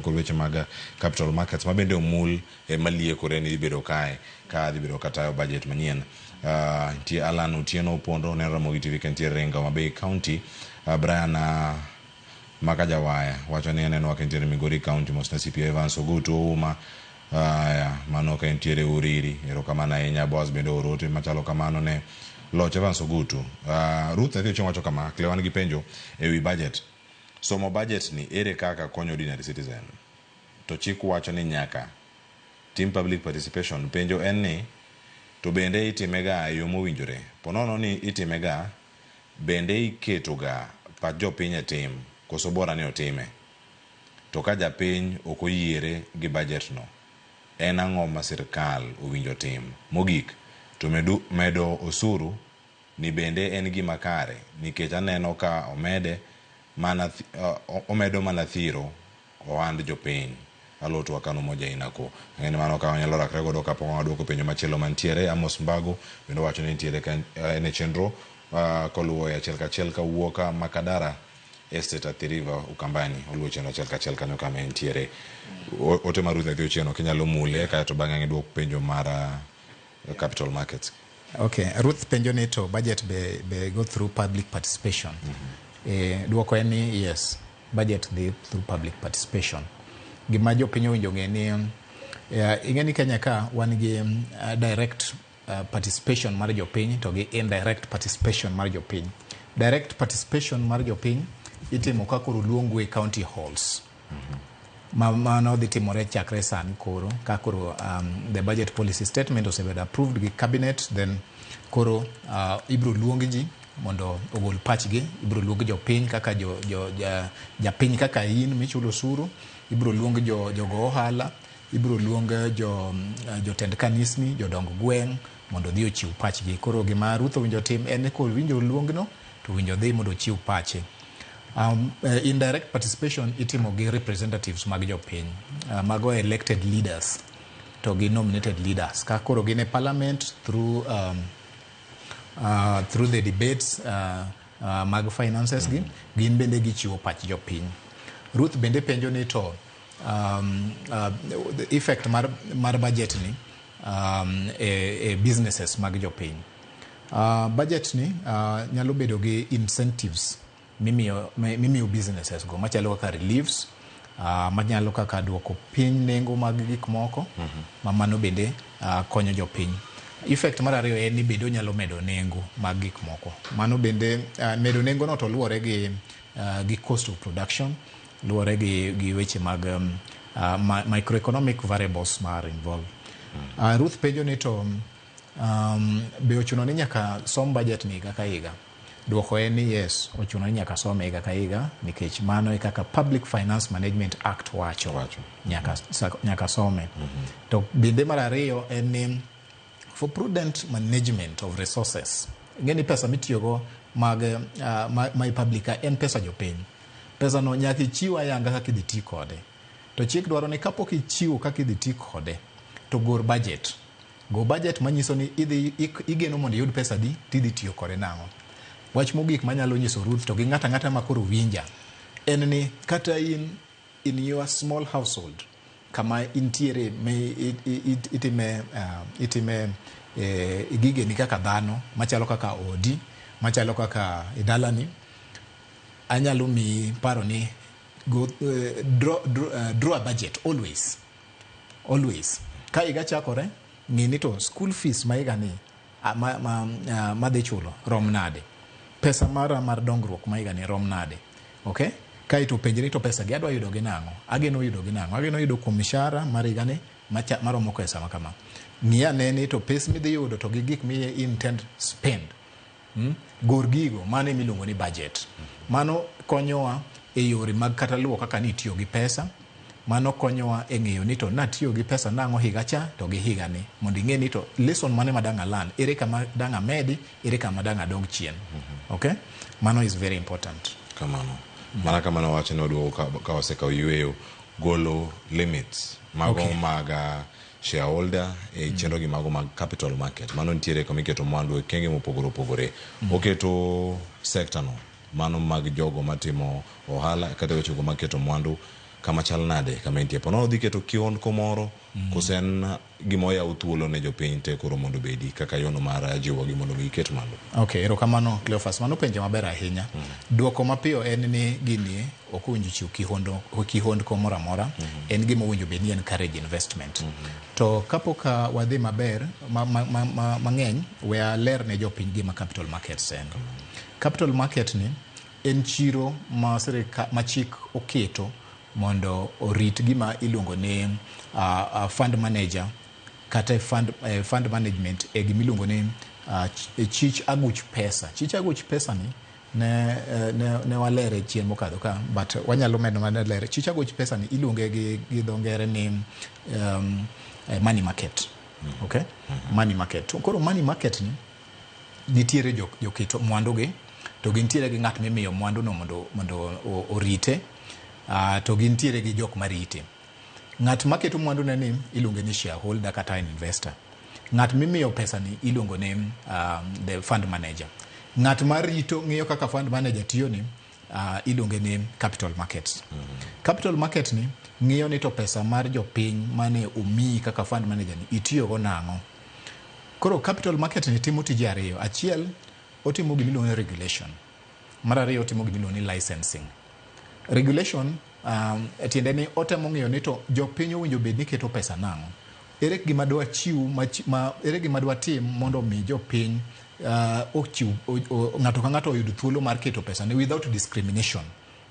Kod weche mag capital markets ma bende omul e maliekore ni dhi bedo kae ka dhi bedo katayo budget manyien. Nitie Alan Otieno Opondo neno Ramogi TV ka nitie Ringa Homa Bay County. Brian Makajawaya wacho ni aneno ka entiere Migori County. Mosna CPA Evans Ogutu Ouma. Aya, mano ka entiere Uriri. Erokamano ahinya. Boaz bende ooro ote machalo kamano ne Loch Evans Ogutu. Ruth Nyathi Ochieng wacho kama, Kle wan gi penjo ewi budget. Somo budget ni ere kaka konyo ordinary citizen? To chik wacho ni nyaka tim public participation. Penjo en ni to bende itime ga e yo mowinjore? Po nono ni itime ga, bende iketo ga pach jopiny e tim koso bora ni otime? To ka japiny ok oyiere gi budget no, en ang'o ma sirkal owinjo otim? Mogik, to medo osuru ni bende en gima kare nikech aneno ka omede mana omedo mana thiro ohand jopiny. Alot wakano moja inako. Ang'e ni mano ka wanyalo rakre godo kapok waduoko penjo machielo mantiere. Amos Mbago bende owacho ni nitiere ka en e chenro koluwo e achiel kachiel kawuok Makadara Estate Athi River Ukambani. Oluwo chenro achiel kachiel kanyo kama entiere. Ote mar Ruth Nyathi Ochieno kinyalo mule kaeto bang'e ang' iduok penjo mar capital markets. Okay, Ruth penjo ni to budget be go through public participation. Duoko en ni yes, budget dhi through public participation. Gima jopiny owinjo ng'e ni ing'e ni Kenya ka wan gi direct participation mar jopiny to gi indirect participation mar jopiny. Direct participation mar jopiny itimo ka koro luongu e county halls. Ma mano dhi timore chakre sani koro ka koro the budget policy statement osebedo approved gi cabinet, then koro ibro luong ji mondo ogol pachgi. Ibro luong jopiny kaka jo, jo, ja, japiny kaka in michulo osuru, ibro luong jo jogo ohala, ibro luong jo jotend kanisni, jodong gweng' mondo odhi ochiw pachgi. Koro gima Ruth owinjo tim en ni kowinjo luongno to owinjo odhi mondo ochiw pache. Indirect participation itimo gi representatives mag jopiny, mago elected leaders to gi nominated leaders ka koro gin e parliament through the debates mag finances gi gin bende gichiwo pach jopiny. Ruth bende penjo ni to the effect mar budget ni e businesses mag jopiny. Budget ni nyalo bedo gi incentives mimiyo businesses go machalo kaka reliefs, manyalo kaka duoko piny nengo mag gik moko ma mano bende konyo jopiny. Effect mar ariyo en ni bende onyalo medo nengo mag gik moko. Mano bende medo nengo no to luwore gi cost of production, luwore gi weche mag microeconomic variables ma are involved. Ruth penjo ni to be ochuno ni nyaka som budget ni higa ka higa? Duoko en ni yes, ochuno ni nyaka some higa ka higa nikech mano e kaka Public Finance Management Act wacho. Wacho. Nyaka some. To bende mar ariyo en ni for prudent management of resources. Ing'e ni pesa mitiyogo mag ma public en pesa jopiny. Pesa no nyaka ichiw ayanga kaka idhi ti kode. To chik dwaro ni kapok ichiwo kaka idhi ti kode, to gor budget. Go budget manyiso ni idhi igeno mondo iyud pesa di tidhi tiyo kode nang'o. Wach mogik manyalo nyiso Ruth to gi ng'ato ang'ata ma koro winja en ni kata in in your small household kama intiere mi itime gigeni kaka dhano machalo kaka odi, machalo kaka e dalani, anyalo miyi paro ni go, draw a budget always always. Ka higa chakore, ng'i ni to school fees ma higa ni madhi chulo rom nade, pesa mara mar dongruok ma higa ni rom nade. Okay, kaeto penjri to pesa gi adwa yudo gi nang'o, ageno yudo gi nang'o, ageno yudo kuom mishahara mar higa ni maromo pesa ma kama. Ng'i ane ni to pes midhi yudo to gi gik mi intend spend. Gor gigo, mano ema iluongo ni budget. Mano konyowa e yore mag kata luwo kaka nitiyo gi pesa. Mano konyowa e ng'eyo ni to natiyo gi pesa nang'o higa cha to gi higa ni, mondo ing'e ni to lesson mane ma dang' a learn, ere kama dang' amedi, ere kama dang' adog chien. Okay, mano is very important. Kamano. Mana kama nowacho ni waduogo ka wasekawo yueyo golo limits mago mag shareholder e chenro gi mago mag capital market. Mano nitiere kama iketo mwandu e kenge mopogore opogore. Oketo sector no mano mag jogo matimo ohala kata wechego mag keto mwandu. Kama chal nade kama entie? Po nono dhi keto kihondko moro kose en gima oyawo thuolo ne jopiny te koro mondo obedi kaka yono mar jiwogi mondo mi giket mwandu? Okay, erokamano Cleophas. Mano penjo maber ahinya. Duoko mapiyo en ni gini ok owinjo chiw kihondko moro amora. En gima owinjo bed ni encourage investment. To kapok wadhi maber mang'eny, we aler ne jopiny gima capital markets en. Capital market ni en chiro ma sirika ma chik oketo mondo orit gima iluongo ni fund manager kata fund management e gima iluongo ni chich aguch pesa. Chich aguch pesa ni ne walere chien mokadho ka, but wanyalo medo mana lere. Chich aguch pesa ni iluonge gi dho ngere ni money market. Okay? Money market. Koro money market ni nitiere joketo mwandu gi, to gintiere gi ng'at mimiyo mwandu no mondo orite, to gintiere gi jok marite. Ng'at maketo mwandu ne ni iluonge ni shareholder kata an investor. Ng'at mimiyo pesa ni iluongo ni the fund manager. Ng'at marito ng'iyo kaka fund manager tiyo ni iluonge ni capital markets. Capital market ni ng'iyo ni to pesa mar jopiny mane omiyi kaka fund manager ni itiyogo nang'o. Koro capital market ni timo tije ariyo. Achiel, otimo gima iluongo ni regulation. Mar ariyo, otimo gima iluongo ni licensing. Regulation tiende ni otemo ng'iyo ni to jopiny owinjo bed ni keto pesa nang'o. Ere gima dwa chiw ma, ere gima dwa tim mondo mi jopiny ochiw ng'ato ka ng'ato oyud thuolo mar keto pesa ne without discrimination.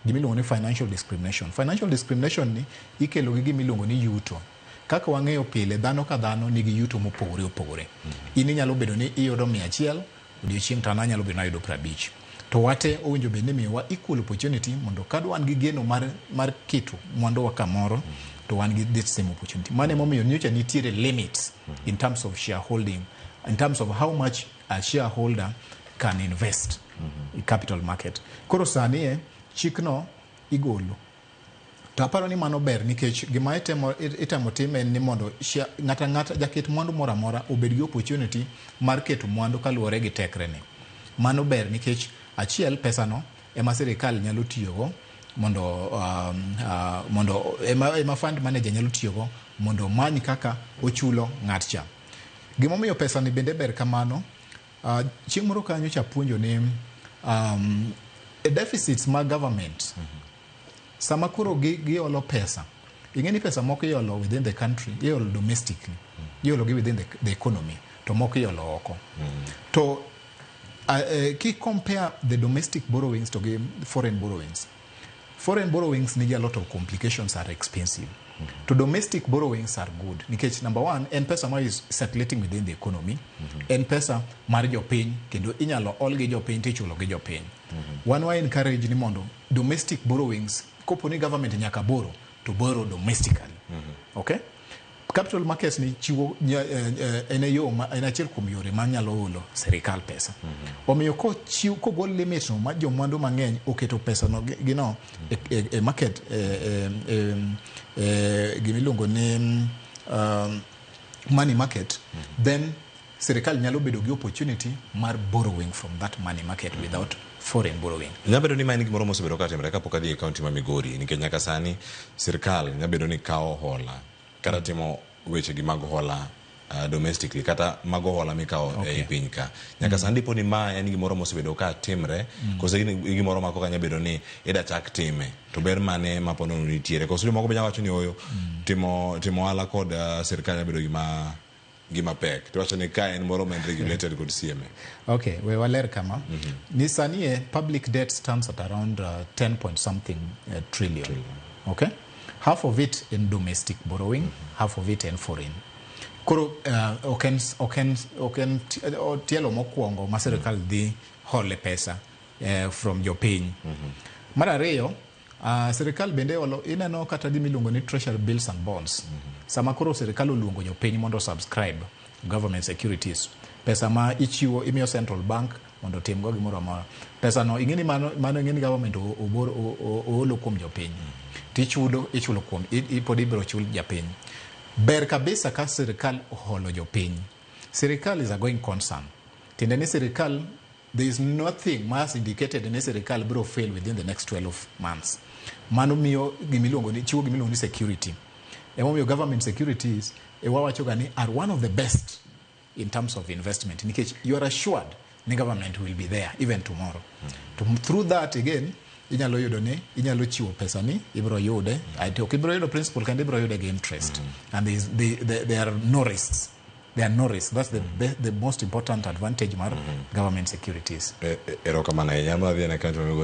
Gima iluongo ni financial discrimination. Financial discrimination ni ikelo gi gima iluongo ni yuto. Kaka wang'eyo pile, dhano ka dhano nigi yuto mopogore opogore. In inyalo bedo ni iyudo 100 odiochieng', to an anyalo bedo ni ayudo 50. To wate owinjo bed ni miyowa equal opportunity mondo ka wan gi geno mar keto mwanduwa kamoro, to wan gi this same opportunity. Mano emomiyo nyocha nitiere limits in terms of shareholding, in terms of how much a shareholder can invest in capital market. Koro sani e chikno igolo. To aparo ni mano ber nikech gima itemo tim en ni mondo ng'ato ang'ata jaket mwandu moro amora obed gi opportunity mar keto mwandu kaluwore gi tekrene. Mano ber nikech achiel, pesano ema sirikal nyalo tiyogo mondo ema fund manager nyalo tiyogo mondo omany kaka ochulo ng'at cha. Gimomiyo pesa ni bende ber kamano, chieng' moro kanyo cha puonjo ni deficits mag government sama koro giolo pesa, ing'e ni pesa moko iolo within the country, iolo domestically, iolo gi within the economy, to moko iolo oko. To ki compare the domestic borrowings to gi foreign borrowings, foreign borrowings nigi a lot of complications, are expensive. To domestic borrowings are good nikech number one, en pesa ma is circulating within the economy, en pesa mar jopiny kendo inyalo ol gi jopiny tichulo gi jopiny. Wan wa encourage ni mondo domestic borrowings, kopo ni government nyaka borrow, to borrow domestically. Okay? Capital markets ni chiwo en e yo ma en achiel kuom yore manyalo olo sirikal pesa. Omiyo kochiw kogol limit no ma jomwandu mang'eny oketo pesa no gino e market e gimiluongo ni money market, then sirikal nyalo bedo gi opportunity mar borrowing from that money market without foreign borrowing. Nyalo bedo ni ma en gimoro mosebedo ka timore kapok adhi e kaunti ma Migori, nikech nyaka sani sirikal nyalo bedo ni kawo hola kata timo weche gi mag hola domestically kata mago hola mikawo ei piny ka. Nyaka sani dipo ni ma en gimoro mosebedo ka timre kose gimoro ma koka nyalo bedo ni ida chak time, to ber mane ma po nono nitiere? Koso jomoko be nyalo wacho ni oyo timo ohala kod sirikal nyalo bedo gima pek, to wacho ni ka en moro ma en regulated kod CMA. Okay, we waler kama. Ni sani e public debt stands at around 10 point something trillion. Okay? Half of it in domestic borrowing, half of it in foreign. Koro ok en tielo mokwongo ma sirikal dhi hole pesa from jopiny. Mar ariyo, sirikal bende olo, ineno kata gima iluongo ni treasury bills and bonds. Sama koro sirikal oluongo jopiny mondo subscribe government securities, pesa ma ichiwo imiyo central bank mondo otimgo gimoro amora. Pesa no ing'e ni mano ing'e ni government oolo kuom jopiny. Tichudo ichulo kuom pod ibiro chul japiny. Ber kabisa ka sirikal oholo jopiny. Sirikal is a going concern. Tiende ni sirikal, there is nothing ma has indicated ni sirikal biro fail within the next 12 months. Mano miyo gimiluongo ni chiwo gimiluongo ni security. Emomiyo government securities wawacho ga ni are one of the best in terms of investment, nikech you are assured ni government will be there even tomorrow. To through that again, inyalo yudo ni inyalo chiwo pesa ni ibiro yude mm. Ok ibiro yudo principal kendo, ibiro yude gi interest and there, is, the, the, there are no risks. There are no risks. That's the most important advantage mar government securities. Erokamano ahinya. Madhi e kaunti ma Migori.